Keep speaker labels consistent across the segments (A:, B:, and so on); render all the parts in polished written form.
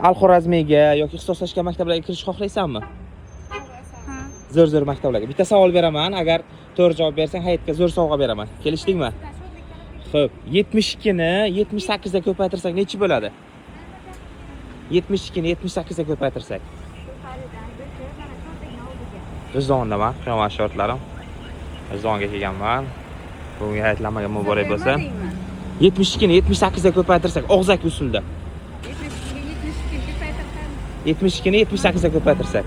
A: Al Xorazmiyga yoki ixtisoslashgan maktablarga kirishni xohlaysanmi?
B: Ha.
A: Zo'r zo'r maktablarga. Bitta savol beraman, agar to'g'ri javob bersang, hayitga zo'r sovg'a beraman. Kelishdingmi? Xo'p, 72 ni 78 ga ko'paytirsak nechi bo'ladi? 72 ni 78 ga ko'paytirsak. G'ijdondaman, qiyomat shortlarim. G'ijdonga kelganman. Bugungi hayitlarga muborak bo'lsin. 72 ni 78 ga ko'paytirsak, og'zaki usulda. 72 ni 78 ga ko'paytirsak.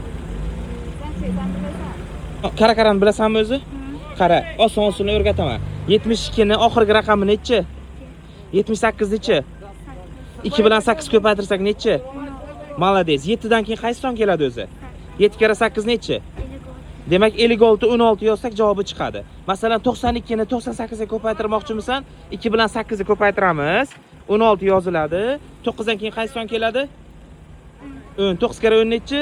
A: Kara-karani bilasanmi o'zi? Qara, oson usulni o'rgataman. 72 ni oxirgi raqami nechi? 78 nechi? 2 bilan 8 ko'paytirsak nechi? Молодец. 7 dan keyin qaysi son keladi o'zi? 7 karra 8 nechi? Demak, 56 16 yozsak javobi chiqadi. Masalan, 92 ni 98 ga ko'paytirmoqchimisan? 2 bilan 8 ni ko'paytiramiz. 16 yoziladi. 9 dan keyin qaysi son keladi? 10. 9 karra 10 nechi?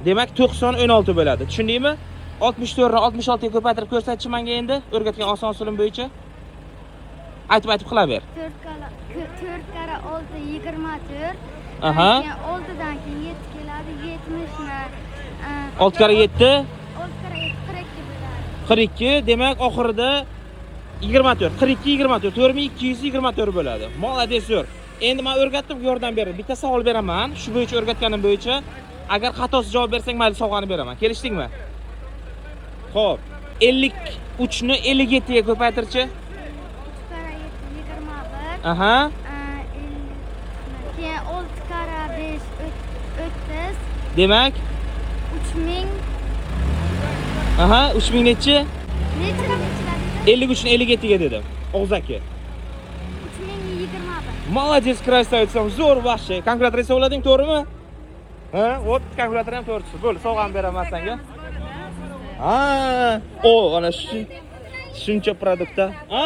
A: Demak, 90 16 bo'ladi. Tushundingmi? 64 ni 66 ga ko'paytirib ko'rsatchi menga endi o'rgatgan oson usulim bo'yicha. Aytib aytib qilaver.
B: 4 karra 4 karra 6 24.
A: Aha.
B: Keyin 6 dan keyin 7 keladi. 70 ni
A: 6 karra 7
B: 6 karra 7 42 bo'ladi.
A: 42, demak oxirida 24, 42 24, 4224 bo'ladi. Молодец, zo'r. Endi men o'rgatdim, yordam berdim. Bitta savol beraman, shu bo'yicha o'rgatganim bo'yicha. Agar xatosiz javob bersang, mayli sovg'ani beraman. Kelishdingmi? Xo'p, 53 ni 57 ga ko'paytirchi.
B: 3 karra 7 21.
A: Aha.
B: Keyin 6 karra 5 30.
A: Demak,
B: 3000.
A: Aha, 3000 nechi?
B: Necha nechilar?
A: 53 ni 57 ga dedim. Og'zaki.
B: 3021.
A: Молодец, красавица. Zo'r вообще. Kalkulyator hisoblading, to'g'rimi? Ha, вот kalkulyator ham to'g'ri chiqdi. Bo'ldi, sovg'ani beraman senga. Ha, o, ana shu shuncha продукт da. Ha?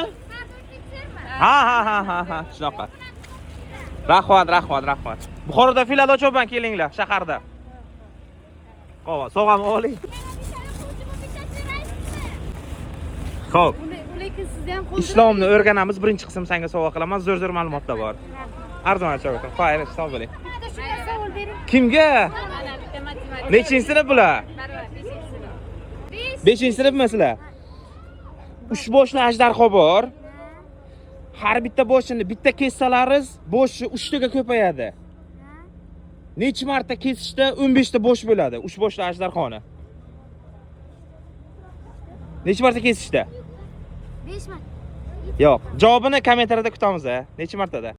A: Ha, shunaqa. Rahmat, rahmat, rahmat. Buxoroda filial ochyapman, kelinglar, shaharda. Xo'p, sovg'amni oling. Xo'p,
C: Lekin sizni ham
A: islomni o'rganamiz. Birinchi qism senga sovg'a qilaman. Zo'r zo'r ma'lumotlar bor. Arzon achib. Xayr, sog' bo'ling.
C: Bitta shunga savol bering.
A: Kimga? Nechinchi sinf bular? Beshinchi sinfmi sizlar? Uch boshli ajdarho bor. Har bitta boshini bitta kessalaringiz, boshi uchtaga ko'payadi. Necha marta kesishda 15 ta bosh bo'ladi uch boshli ajdarhoni? Necha marta kesishda?
B: 5 marta.
A: Yo'q. Javobini kommentariyada kutamiz, a. Necha martada?